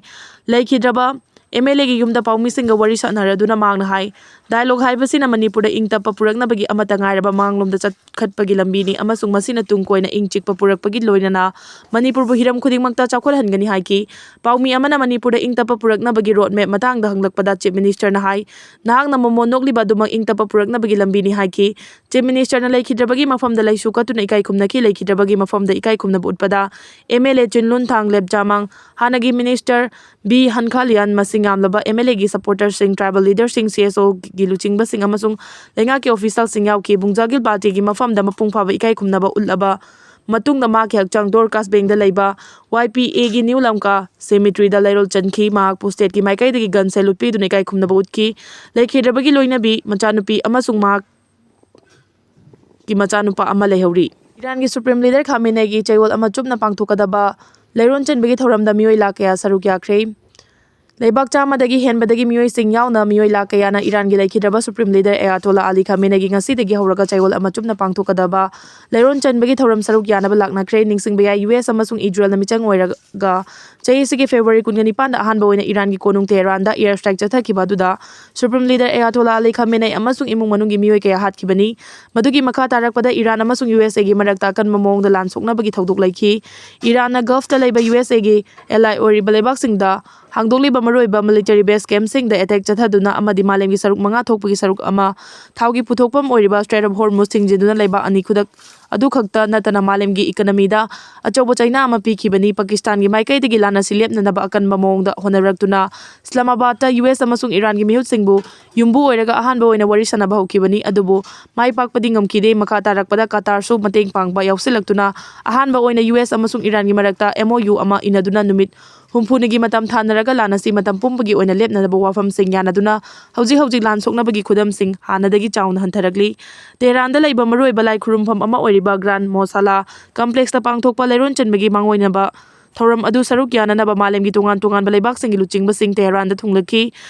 ꯂꯩꯈꯤꯗ꯭ꯔꯕ ꯑꯦꯝ ꯑꯦꯜ ꯑꯦꯒꯤ ꯌꯨꯝꯗ ꯄꯥꯎꯃꯤꯁꯤꯡꯒ ꯋꯥꯔꯤ ꯁꯥꯟꯅꯔꯗꯨꯅ ꯃꯍꯥꯛꯅ ꯍꯥꯏ, ꯗꯥꯏꯂꯣꯒ ꯍꯥꯏꯕꯁꯤꯅ ꯃꯅꯤꯄꯨꯔꯗ ꯏꯪ ꯇꯞꯄ ꯄꯨꯔꯛꯅꯕꯒꯤ ꯑꯃꯠꯇ ꯉꯥꯏꯔꯕ ꯃꯥꯡꯂꯣꯝꯗ ꯆꯠꯈꯠꯄꯒꯤ ꯂꯝꯕꯤꯅꯤ ꯑꯃꯁꯨꯡ ꯃꯁꯤꯅ ꯇꯨꯡ ꯀꯣꯏꯅ ꯏꯪ ꯆꯤꯛꯄ ꯄꯨꯔꯛꯄꯒꯤ ꯂꯣꯏꯅꯅ ꯃꯅꯤꯄꯨꯔꯕꯨ ꯍꯤꯔꯝ ꯈꯨꯗꯤꯡꯃꯛꯇ ꯆꯥꯎꯈꯠꯍꯟꯒꯅꯤ ꯍꯥꯏꯈꯤ꯫ ꯄꯥꯎꯃꯤ ꯑꯃꯅ ꯃꯅꯤꯄꯨꯔꯗ ꯏꯪ ꯇꯞꯄ ꯄꯨꯔꯛꯅꯕꯒꯤ ꯔꯣꯗ ꯃꯦꯞ ꯃꯇꯥꯡꯗ ꯍꯪꯂꯛꯄꯗ ꯆꯤꯐ ꯃꯤꯅꯤꯁꯇꯔꯅ ꯍꯥꯏ, ꯅꯍꯥꯛꯅ ꯃꯣꯃꯣꯟ ꯅꯣꯛꯂꯤꯕ ꯑꯗꯨꯃꯛ ꯏꯪ ꯇꯞꯄ ꯄꯨꯔꯛꯅꯕꯒꯤ ꯂꯝꯕꯤꯅꯤ ꯍꯥꯏꯈꯤ꯫ ꯆꯤꯐ ꯃꯤꯅꯤꯁꯇꯔꯅ ꯂꯩꯈꯤꯗ꯭ꯔꯕꯒꯤ ꯃꯐꯝꯗ ꯂꯩꯁꯨ ꯀꯠꯇꯨꯅ ꯏꯀꯥꯏ ꯈꯨꯝꯅꯈꯤ꯫ ꯂꯩꯈꯤꯗ꯭ꯔꯕꯒꯤ ꯃꯐꯝꯗ ꯏꯀꯥꯏ ꯈꯨꯝꯅꯕ ꯎꯠꯄꯗ ꯑꯦꯝ ꯑꯦꯜ ꯑꯦ ꯆꯤꯟꯂꯨꯟ ꯊꯥꯡ ꯂꯦꯞꯆꯥꯃꯥꯡ, ꯍꯥꯟꯅꯒꯤ ꯃꯤꯅꯤꯁꯇꯔ ꯕꯤ ꯍꯟꯈꯥꯂꯤꯌꯥꯟ, ꯃꯁꯤꯡ ꯌꯥꯝꯂꯕ ꯑꯦꯝ ꯑꯦꯜ ꯑꯦꯒꯤ ꯁꯄꯣꯔꯇꯔꯁꯤꯡ, ꯇ꯭ꯔꯥꯏꯕꯦꯜ ꯂꯤꯗꯔꯁꯤꯡ, ꯁꯤ ꯑꯦꯁ ꯑꯣꯒꯤ ꯂꯨꯆꯤꯡꯕꯁꯤꯡ ꯑꯃꯁꯨꯡ ꯂꯩꯉꯥꯛꯀꯤ ꯑꯣꯐꯤꯁꯤꯌꯦꯜꯁꯤꯡ ꯌꯥꯎꯈꯤ꯫ ꯕꯨꯡꯖꯥꯒꯤꯜ ꯄꯥꯔꯇꯤꯒꯤ ꯃꯐꯝꯗ ꯃꯄꯨꯡ ꯐꯥꯕ ꯏꯀꯥꯏ ꯈꯨꯝꯅꯕ ꯎꯠꯂꯕ ꯃꯇꯨꯡꯗ ꯃꯍꯥꯛꯀꯤ ꯍꯛꯆꯥꯡ ꯗꯣꯔꯀꯥꯁ ꯕꯦꯡꯗ ꯂꯩꯕ ꯋꯥꯏ ꯄꯤ ꯑꯦꯒꯤ ꯅ꯭ꯌꯨ ꯂꯝꯀꯥ ꯁꯦꯃꯤꯇ꯭ꯔꯤꯗ ꯂꯩꯔꯣꯜ ꯆꯟꯈꯤ꯫ ꯃꯍꯥꯛꯄꯨ ꯁ꯭ꯇꯦꯠꯀꯤ ꯃꯥꯏꯀꯩꯗꯒꯤ ꯒꯟ ꯁꯦꯂꯨꯠ ꯄꯤꯗꯨꯅ ꯏꯀꯥꯏ ꯈꯨꯝꯅꯕ ꯎꯠꯈꯤ꯫ ꯂꯩꯈꯤꯗ꯭ꯔꯕꯒꯤ ꯂꯣꯏꯅꯕꯤ, ꯃꯆꯥꯅꯨꯄꯤ ꯑꯃꯁꯨꯡ ꯃꯍꯥꯛꯀꯤ ꯃꯆꯥꯅꯨꯄꯥ ꯑꯃ ꯂꯩꯍꯧꯔꯤ꯫ ꯏꯔꯥꯟꯒꯤ ꯁꯨꯄ꯭ꯔꯤꯝ ꯂꯤꯗꯔ ꯈꯥꯃꯦꯅꯦꯒꯤ ꯆꯌꯣꯜ ꯑꯃ ꯆꯨꯞꯅ ꯄꯥꯡꯊꯣꯛꯀꯗꯕ ꯂꯩꯔꯣꯟ ꯆꯟꯕꯒꯤ ꯊꯧꯔꯝꯗ ꯃꯤꯑꯣꯏ ꯂꯥꯈ ꯀꯌꯥ ꯁꯔꯨꯛ ꯌꯥꯈ꯭ꯔꯦ꯫ ꯂꯩꯕꯥꯛ ꯆꯥꯝꯃꯗꯒꯤ ꯍꯦꯟꯕꯗꯒꯤ ꯃꯤꯑꯣꯏꯁꯤꯡ ꯌꯥꯎꯅ ꯃꯤꯑꯣꯏ ꯂꯥꯈ ꯀꯌꯥꯅ ꯏꯔꯥꯟꯒꯤ ꯂꯩꯈꯤꯗ꯭ꯔꯕ ꯁꯨꯄ꯭ꯔꯤꯝ ꯂꯤꯗꯔ ꯑꯌꯥꯇꯣꯂꯥ ꯑꯂꯤ ꯈꯥꯃꯦꯅꯦꯒꯤ ꯉꯁꯤꯗꯒꯤ ꯍꯧꯔꯒ ꯆꯌꯣꯜ ꯑꯃ ꯆꯨꯞꯅ ꯄꯥꯡꯊꯣꯛꯀꯗꯕ ꯂꯩꯔꯣꯟ ꯆꯟꯕꯒꯤ ꯊꯧꯔꯝ ꯁꯔꯨꯛ ꯌꯥꯅꯕ ꯂꯥꯛꯅꯈ꯭ꯔꯦ꯫ ꯅꯤꯡꯁꯤꯡꯕ ꯌꯥꯏ, ꯌꯨ ꯑꯦꯁ ꯑꯃꯁꯨꯡ ꯏꯖꯔꯦꯜꯅ ꯃꯤꯆꯪ ꯑꯣꯏꯔꯒ ꯆꯍꯤ ꯑꯁꯤꯒꯤ ꯐꯦꯕ꯭ꯔꯨꯋꯥꯔꯤ ꯀꯨꯟꯒ ꯅꯤꯄꯥꯟꯗ ꯑꯍꯥꯟꯕ ꯑꯣꯏꯅ ꯏꯔꯥꯟꯒꯤ ꯀꯣꯅꯨꯡ ꯇꯦꯍꯔꯥꯟꯗ ꯑꯦꯌꯔ ꯁ꯭ꯇ꯭ꯔꯥꯏꯛ ꯆꯠꯊꯈꯤꯕ ꯑꯗꯨꯗ ꯁꯨꯄ꯭ꯔꯤꯝ ꯂꯤꯗꯔ ꯑꯌꯥꯇꯣꯂꯥ ꯑꯂꯤ ꯈꯥꯃꯦꯅꯦ ꯑꯃꯁꯨꯡ ꯏꯃꯨꯡ ꯃꯅꯨꯡꯒꯤ ꯃꯤꯑꯣꯏ ꯀꯌꯥ ꯍꯥꯠꯈꯤꯕꯅꯤ꯫ ꯃꯗꯨꯒꯤ ꯃꯈꯥ ꯇꯥꯔꯛꯄꯗ ꯏꯔꯥꯟ ꯑꯃꯁꯨꯡ ꯌꯨ ꯑꯦꯁ ꯑꯦꯒꯤ ꯃꯔꯛꯇ ꯑꯀꯟꯕ ꯃꯑꯣꯡꯗ ꯂꯥꯟ ꯁꯣꯛꯅꯕꯒꯤ ꯊꯧꯗꯣꯛ ꯂꯩꯈꯤ꯫ ꯏꯔꯥꯟꯅ ꯒꯜꯐꯇ ꯂꯩꯕ ꯌꯨ ꯑꯦꯁ ꯑꯦꯒꯤ ꯑꯦꯂꯥꯏ ꯑꯣꯏꯔꯤꯕ ꯂꯩꯕꯥꯛꯁꯤꯡꯗ ꯍꯥꯡꯗꯣꯛꯂꯤꯕ ꯃꯔꯨꯑꯣꯏꯕ ꯃꯤꯂꯤꯇꯔꯤ ꯕꯦꯁ ꯀꯦꯝꯞꯁꯤꯡꯗ ꯑꯦꯇꯦꯛ ꯆꯠꯊꯗꯨꯅ ꯑꯃꯗꯤ ꯃꯥꯂꯦꯝꯒꯤ ꯁꯔꯨꯛ ꯃꯉꯥ ꯊꯣꯛꯄꯒꯤ ꯁꯔꯨꯛ ꯑꯃ ꯊꯥꯎꯒꯤ ꯄꯨꯊꯣꯛꯐꯝ ꯑꯣꯏꯔꯤꯕ ꯁ꯭ꯇ꯭ꯔꯦꯠ ꯑꯣꯐ ꯍꯣꯔꯃꯨꯖ ꯊꯤꯡꯖꯤꯟꯗꯨꯅ ꯂꯩꯕ ꯑꯅꯤ ꯈꯨꯗꯛ ꯑꯗꯨ ꯈꯛꯇ ꯅꯠꯇꯅ ꯃꯥꯂꯦꯝꯒꯤ ꯏꯀꯅꯃꯤꯗ ꯑꯆꯧꯕ ꯆꯩꯅꯥ ꯑꯃ ꯄꯤꯈꯤꯕꯅꯤ꯫ ꯄꯥꯀꯤꯁꯇꯥꯟꯒꯤ ꯃꯥꯏꯀꯩꯗꯒꯤ ꯂꯥꯟ ꯑꯁꯤ ꯂꯦꯞꯅꯅꯕ ꯑꯀꯟꯕ ꯃꯑꯣꯡꯗ ꯍꯣꯠꯅꯔꯛꯇꯨꯅ ꯏꯁꯂꯥꯃꯥꯕꯥꯗꯇ ꯌꯨ ꯑꯦꯁ ꯑꯃꯁꯨꯡ ꯏꯔꯥꯟꯒꯤ ꯃꯤꯍꯨꯠꯁꯤꯡꯕꯨ ꯌꯨꯝꯕꯨ ꯑꯣꯏꯔꯒ ꯑꯍꯥꯟꯕ ꯑꯣꯏꯅ ꯋꯥꯔꯤ ꯁꯥꯅꯕ ꯍꯧꯈꯤꯕꯅꯤ, ꯑꯗꯨꯕꯨ ꯃꯥꯏ ꯄꯥꯛꯄꯗꯤ ꯉꯝꯈꯤꯗꯦ꯫ ꯃꯈꯥ ꯇꯥꯔꯛꯄꯗ ꯀꯇꯥꯔꯁꯨ ꯃꯇꯦꯡ ꯄꯥꯡꯕ ꯌꯥꯎꯁꯤꯜꯂꯛꯇꯨꯅ ꯑꯍꯥꯟꯕ ꯑꯣꯏꯅ ꯌꯨ ꯑꯦꯁ ꯑꯃꯁꯨꯡ ꯏꯔꯥꯟꯒꯤ ꯃꯔꯛꯇ ꯑꯦꯝ ꯑꯣ ꯌꯨ ꯑꯃ ꯏꯅꯗꯨꯅ ꯅꯨꯃꯤꯠ ꯍꯨꯝꯐꯨꯅꯤꯒꯤ ꯃꯇꯝ ꯊꯥꯅꯔꯒ ꯂꯥꯟ ꯑꯁꯤ ꯃꯇꯝ ꯄꯨꯝꯕꯒꯤ ꯑꯣꯏꯅ ꯂꯦꯞꯅꯅꯕ ꯋꯥꯐꯝꯁꯤꯡ ꯌꯥꯅꯗꯨꯅ ꯍꯧꯖꯤꯛ ꯍꯧꯖꯤꯛ ꯂꯥꯟ ꯁꯣꯛꯅꯕꯒꯤ ꯈꯨꯗꯝꯁꯤꯡ ꯍꯥꯟꯅꯗꯒꯤ ꯆꯥꯎꯅ ꯍꯟꯊꯔꯛꯂꯤ꯫ ꯇꯦꯍꯔꯥꯟꯗ ꯂꯩꯕ ꯃꯔꯨꯑꯣꯏꯕ ꯂꯥꯏ ꯈꯨꯔꯨꯝꯐꯝ ꯑꯃ ꯑꯣꯏꯔꯤꯕ ꯒ꯭ꯔꯥꯟ ꯃꯣꯁꯥꯂꯥ ꯀꯝꯄ꯭ꯂꯦꯛꯁꯇ ꯄꯥꯡꯊꯣꯛꯄ ꯂꯩꯔꯣꯟ ꯆꯟꯕꯒꯤ ꯃꯥꯡꯑꯣꯏꯅꯕ ꯊꯧꯔꯝ ꯑꯗꯨ ꯁꯔꯨꯛ ꯌꯥꯅꯅꯕ ꯃꯥꯂꯦꯝꯒꯤ ꯇꯣꯉꯥꯟ ꯇꯣꯉꯥꯟꯕ ꯂꯩꯕꯥꯛꯁꯤꯡꯒꯤ ꯂꯨꯆꯤꯡꯕꯁꯤꯡ ꯇꯦꯍꯔꯥꯟꯗ ꯊꯨꯡꯂꯈꯤ꯫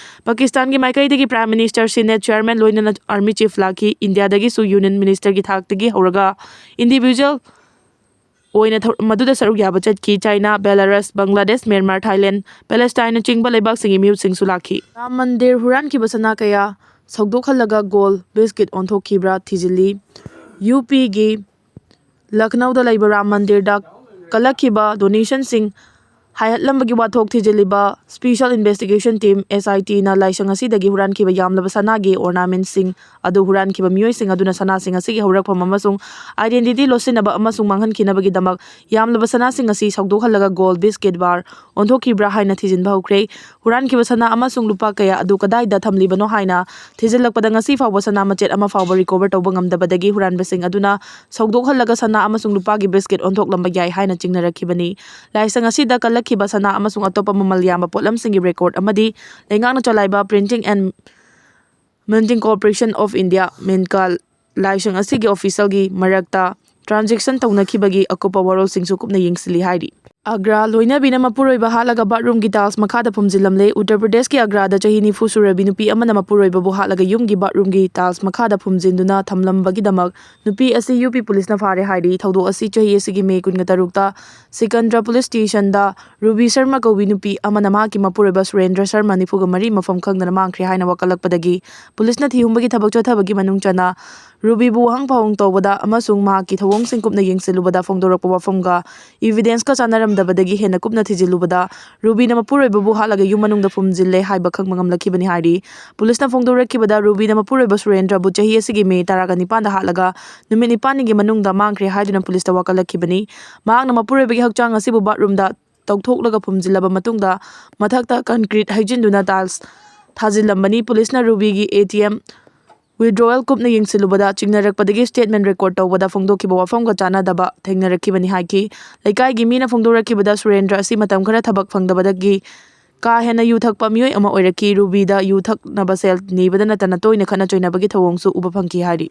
ꯄꯥꯀꯤꯁꯇꯥꯟꯒꯤ ꯃꯥꯏꯀꯩꯗꯒꯤ Prime Minister, Senate Chairman ꯂꯣꯏꯅꯅ Army Chief ꯂꯥꯛꯈꯤ꯫ ꯏꯟꯗꯤꯌꯥꯗꯒꯤꯁꯨ Union Ministerꯒꯤ ꯊꯥꯛꯇꯒꯤ ꯍꯧꯔꯒ individual ꯑꯣꯏꯅ ꯊꯧꯔꯝ ꯑꯗꯨꯗ ꯁꯔꯨꯛ ꯌꯥꯕ ꯆꯠꯈꯤ꯫ ꯆꯥꯏꯅꯥ, ꯕꯦꯂꯥꯔꯁ, ꯕꯪꯒ꯭ꯂꯥꯗꯦꯁ, ꯃ꯭ꯌꯥꯟꯃꯥꯔ, ꯊꯥꯏꯂꯦꯟ, ꯄꯦꯂꯦꯁꯇꯥꯏꯟꯅꯆꯤꯡꯕ ꯂꯩꯕꯥꯛꯁꯤꯡꯒꯤ ꯃꯤꯍꯨꯠꯁꯤꯡꯁꯨ ꯂꯥꯛꯈꯤ꯫ ꯔꯥꯝ ꯃꯟꯗꯤꯔ ꯍꯨꯔꯥꯟꯈꯤꯕ ꯁꯅꯥ ꯀꯌꯥ ꯁꯧꯗꯣꯛꯍꯜꯂꯒ ꯒꯣꯜ ꯕꯤꯁꯀꯤꯠ ꯑꯣꯟꯊꯣꯛꯈꯤꯕ꯭ꯔꯥ ꯊꯤꯖꯤꯜꯂꯤ꯫ ꯌꯨ ꯄꯤꯒꯤ ꯂꯈꯅꯧꯗ ꯂꯩꯕ ꯔꯥꯝ ꯃꯟꯗꯤꯔꯗ ꯀꯜꯂꯛꯈꯤꯕ donationꯁꯤꯡ ꯍꯥꯏꯍꯠꯂꯝꯕꯒꯤ ꯋꯥꯊꯣꯛ ꯊꯤꯖꯤꯜꯂꯤꯕ Special Investigation Team, S I Tꯅ ꯂꯥꯏꯁꯪ ꯑꯁꯤꯗꯒꯤ ꯍꯨꯔꯥꯟꯈꯤꯕ ꯌꯥꯝꯂꯕ ꯁꯅꯥꯒꯤ ornamentꯁꯤꯡ ꯑꯗꯨ ꯍꯨꯔꯥꯟꯈꯤꯕ ꯃꯤꯑꯣꯏꯁꯤꯡ ꯑꯗꯨꯅ ꯁꯅꯥꯁꯤꯡ ꯑꯁꯤꯒꯤ ꯍꯧꯔꯛꯐꯝ ꯑꯃꯁꯨꯡ identity ꯂꯣꯠꯁꯤꯟꯅꯕ ꯑꯃꯁꯨꯡ ꯃꯥꯡꯍꯟꯈꯤꯅꯕꯒꯤꯗꯃꯛ ꯌꯥꯝꯂꯕ ꯁꯅꯥꯁꯤꯡ ꯑꯁꯤ ꯁꯧꯗꯣꯛꯍꯜꯂꯒ ꯒꯣꯜ ꯕꯤꯁꯀꯤꯠ ꯕꯥꯔ ꯑꯣꯟꯊꯣꯛꯈꯤꯕ꯭ꯔꯥ ꯍꯥꯏꯅ ꯊꯤꯖꯤꯟꯕ ꯍꯧꯈ꯭ꯔꯦ꯫ ꯍꯨꯔꯥꯟꯈꯤꯕ ꯁꯅꯥ ꯑꯃꯁꯨꯡ ꯂꯨꯄꯥ ꯀꯌꯥ ꯑꯗꯨ ꯀꯗꯥꯏꯗ ꯊꯝꯂꯤꯕꯅꯣ ꯍꯥꯏꯅ ꯊꯤꯖꯤꯜꯂꯛꯄꯗ ꯉꯁꯤ ꯐꯥꯎꯕ ꯁꯅꯥ ꯃꯆꯦꯠ ꯑꯃ ꯐꯥꯎꯕ recover ꯇꯧꯕ ꯉꯝꯗꯕꯗꯒꯤ ꯍꯨꯔꯥꯟꯕꯁꯤꯡ ꯑꯗꯨꯅ ꯁꯧꯗꯣꯛꯍꯜꯂꯒ ꯁꯅꯥ ꯑꯃꯁꯨꯡ ꯂꯨꯄꯥꯒꯤ ꯕꯤꯁꯀꯤꯠ ꯑꯣꯟꯊꯣꯛꯂꯝꯕ ꯌꯥꯏ ꯍꯥꯏꯅ ꯆꯤꯡꯅꯔꯛꯈꯤꯕꯅꯤ꯫ ꯂꯥꯏꯁꯪ ꯑꯁꯤꯗ ꯀꯜꯂꯛꯈꯤꯕ ꯁꯅꯥ ꯑꯃꯁꯨꯡ ꯑꯇꯣꯞꯄ ꯃꯃꯜ ꯌꯥꯝꯕ ꯄꯣꯠꯂꯝꯁꯤꯡꯒꯤ record ꯑꯃꯗꯤ ꯂꯩꯉꯥꯛꯅ ꯆꯂꯥꯏꯕ Printing and Minting Corporation of India, ꯃꯤꯟꯀꯥ, ꯂꯥꯏꯁꯪ ꯑꯁꯤꯒꯤ officialꯒꯤ ꯃꯔꯛꯇ transaction ꯇꯧꯅꯈꯤꯕꯒꯤ ꯑꯀꯨꯞꯄ ꯋꯥꯔꯣꯜꯁꯤꯡꯁꯨ ꯀꯨꯞꯅ ꯌꯦꯡꯁꯤꯜꯂꯤ ꯍꯥꯏꯔꯤ꯫ ꯑꯒ꯭ꯔꯥ, ꯂꯣꯏꯅꯕꯤꯅ ꯃꯄꯨꯔꯣꯏꯕ ꯍꯥꯠꯂꯒ bathroomꯒꯤ tiles ꯃꯈꯥꯗ ꯐꯨꯝꯖꯤꯜꯂꯝꯂꯦ꯫ ꯎꯠꯇꯔ ꯄ꯭ꯔꯗꯦꯁꯀꯤ ꯑꯒ꯭ꯔꯥꯗ ꯆꯍꯤ ꯅꯤꯐꯨ ꯁꯨꯔꯕꯤ ꯅꯨꯄꯤ ꯑꯃꯅ ꯃꯄꯨꯔꯣꯏꯕꯕꯨ ꯍꯥꯠꯂꯒ ꯌꯨꯝꯒꯤ bathroomꯒꯤ tiles ꯃꯈꯥꯗ ꯐꯨꯝꯖꯤꯟꯗꯨꯅ ꯊꯝꯂꯝꯕꯒꯤꯗꯃꯛ ꯅꯨꯄꯤ ꯑꯁꯤ ꯌꯨ ꯄꯤ ꯄꯨꯂꯤꯁꯅ ꯐꯥꯔꯦ ꯍꯥꯏꯔꯤ꯫ ꯊꯧꯗꯣꯛ ꯑꯁꯤ ꯆꯍꯤ ꯑꯁꯤꯒꯤ ꯃꯦ ꯀꯨꯟꯒ ꯇꯔꯨꯛꯇ ꯁꯤꯀꯟꯗ꯭ꯔ ꯄꯨꯂꯤꯁ ꯁ꯭ꯇꯦꯁꯟꯗ ꯔꯨꯕꯤ ꯁꯔꯃ ꯀꯧꯕꯤ ꯅꯨꯄꯤ ꯑꯃꯅ ꯃꯍꯥꯛꯀꯤ ꯃꯄꯨꯔꯣꯏꯕ ꯁꯨꯔꯦꯟꯗ꯭ꯔ ꯁꯔꯃ, ꯅꯤꯐꯨꯒ ꯃꯔꯤ, ꯃꯐꯝ ꯈꯪꯗꯅ ꯃꯥꯡꯈ꯭ꯔꯦ ꯍꯥꯏꯅ ꯋꯥꯀꯠꯂꯛꯄꯗꯒꯤ ꯄꯨꯂꯤꯁꯅ ꯊꯤꯍꯨꯝꯕꯒꯤ ꯊꯕꯛ ꯆꯠꯊꯕꯒꯤ ꯃꯅꯨꯡ ꯆꯟꯅ ꯔꯨꯕꯤꯕꯨ ꯋꯥꯍꯪ ꯄꯥꯎꯍꯪ ꯇꯧꯕꯗ ꯑꯃꯁꯨꯡ ꯃꯍꯥꯛꯀꯤ ꯊꯧꯑꯣꯡꯁꯤꯡ ꯀꯨꯞꯅ ꯌꯦꯡꯁꯤꯜꯂꯨꯕꯗ ꯐꯣꯡꯗꯣꯔꯛꯄ ꯋꯥꯐꯝꯒ evidenceꯀ ꯆꯥꯟꯅꯔꯝꯗꯕꯗꯒꯤ ꯍꯦꯟꯅ ꯀꯨꯞꯅ ꯊꯤꯖꯤꯜꯂꯨꯕꯗ ꯔꯨꯕꯤꯅ ꯃꯄꯨꯔꯣꯏꯕꯕꯨ ꯍꯥꯠꯂꯒ ꯌꯨꯝ ꯃꯅꯨꯡꯗ ꯐꯨꯝꯖꯤꯜꯂꯦ ꯍꯥꯏꯕ ꯈꯪꯕ ꯉꯝꯂꯛꯈꯤꯕꯅꯤ ꯍꯥꯏꯔꯤ꯫ ꯄꯨꯂꯤꯁꯅ ꯐꯣꯡꯗꯣꯔꯛꯈꯤꯕꯗ ꯔꯨꯕꯤꯅ ꯃꯄꯨꯔꯣꯏꯕ ꯁꯨꯔꯦꯟꯗ꯭ꯔꯕꯨ ꯆꯍꯤ ꯑꯁꯤꯒꯤ ꯃꯦ ꯇꯔꯥꯒ ꯅꯤꯄꯥꯟꯗ ꯍꯥꯠꯂꯒ ꯅꯨꯃꯤꯠ ꯅꯤꯄꯥꯟꯒꯤ ꯃꯅꯨꯡꯗ ꯃꯥꯡꯈ꯭ꯔꯦ ꯍꯥꯏꯗꯨꯅ ꯄꯨꯂꯤꯁꯇ ꯋꯥꯀꯠꯂꯛꯈꯤꯕꯅꯤ꯫ ꯃꯍꯥꯛꯅ ꯃꯄꯨꯔꯣꯏꯕꯒꯤ ꯍꯛꯆꯥꯡ ꯑꯁꯤꯕꯨ bathroomꯗ ꯇꯧꯊꯣꯛꯂꯒ ꯐꯨꯝꯖꯤꯜꯂꯕ ꯃꯇꯨꯡꯗ ꯃꯊꯛꯇ concrete ꯍꯩꯖꯤꯟꯗꯨꯅ tiles ꯊꯥꯖꯤꯜꯂꯝꯕꯅꯤ꯫ ꯄꯨꯂꯤꯁꯅ ꯔꯨꯕꯤꯒꯤ ATM withdrawal ꯀꯨꯞꯅ ꯌꯦꯡꯁꯤꯜꯂꯨꯕꯗ ꯆꯤꯡꯅꯔꯛꯄꯗꯒꯤ statement record ꯇꯧꯕꯗ ꯐꯣꯡꯗꯣꯛꯈꯤꯕ ꯋꯥꯐꯝꯒ ꯆꯥꯟꯅꯗꯕ ꯊꯦꯡꯅꯔꯛꯈꯤꯕꯅꯤ ꯍꯥꯏꯈꯤ꯫ ꯂꯩꯀꯥꯏꯒꯤ ꯃꯤꯅ ꯐꯣꯡꯗꯣꯔꯛꯈꯤꯕꯗ ꯁꯨꯔꯦꯟꯗ꯭ꯔ ꯑꯁꯤ ꯃꯇꯝ ꯈꯔ ꯊꯕꯛ ꯐꯪꯗꯕꯗꯒꯤ ꯀꯥ ꯍꯦꯟꯅ ꯌꯨ ꯊꯛꯄ ꯃꯤꯑꯣꯏ ꯑꯃ ꯑꯣꯏꯔꯛꯈꯤ꯫ ꯔꯨꯕꯤꯗ ꯌꯨ ꯊꯛꯅꯕ ꯁꯦꯜ ꯅꯤꯕꯗ ꯅꯠꯇꯅ ꯇꯣꯏꯅ ꯈꯠꯅ ꯆꯩꯅꯕꯒꯤ ꯊꯧꯑꯣꯡꯁꯨ ꯎꯕ ꯐꯪꯈꯤ ꯍꯥꯏꯔꯤ꯫